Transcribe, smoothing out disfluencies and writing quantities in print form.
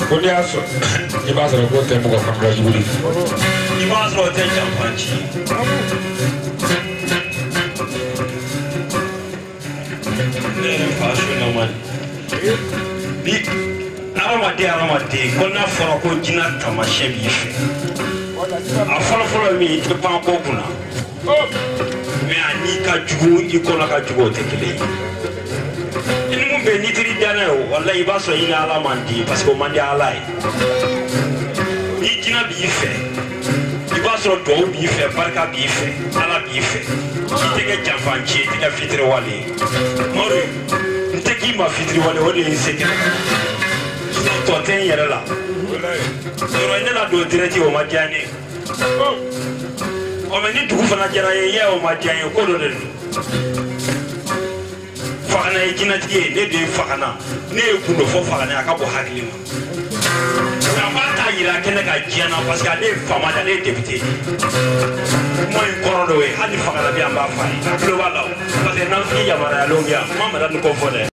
Ko n'i y'a sɔrɔ i b'a sɔrɔ k'o tɛ mɔgɔ kɔnɔna jugu ye. I b'a sɔrɔ o tɛ janfanci ye. Ne yɛrɛ fa sunama ni hadamaden ko n'a fɔra ko jinɛ taamasiyɛn b'i fɛ, a fɔlɔfɔlɔ ye min ye, i tɛ pan ko kunna. Mais a n'i ka jugu, i kɔnɔ ka jugu, o tɛ kelen ye. I ni mun bɛ yen n'i teri danna ye o, walayi i b'a sɔrɔ i ni Ala man di, parce que o man di Ala ye. Ni jinɛ b'i fɛ, i b'a sɔrɔ duwawu b'i fɛ, barika b'i fɛ, Ala b'i fɛ. I tɛ kɛ janfanci ye, i tɛ kɛ fitiriwale ye. Mori, n tɛ k'i ma fitiriwale, o de ye n se kɛlɛ. Tɔ tɛ n yɛrɛ la. Yɔrɔ ne la don direct o ma diya ne ye. Ɔ mɛ ni dugu fana diyara n ye, yɛ o ma diya n ye, ko dɔ de don. Fagana ye jinɛtigi ye, ne de ye Fagana, ne ye gundo fɔ Fagana ye, a ka bɔ hakili ma. A b'a ta yira kɛnɛ ka diɲɛ na parce que ale ye faama de ye, ale ye député ye. Kuma in kɔrɔ dɔ ye, hali ni Fagana bɛ yan, an b'a f'a ye. A tulo b'a la o, parce que n'an fi yamaruyalenw bɛ yan, kuma ma da nin ko fɔ dɛ.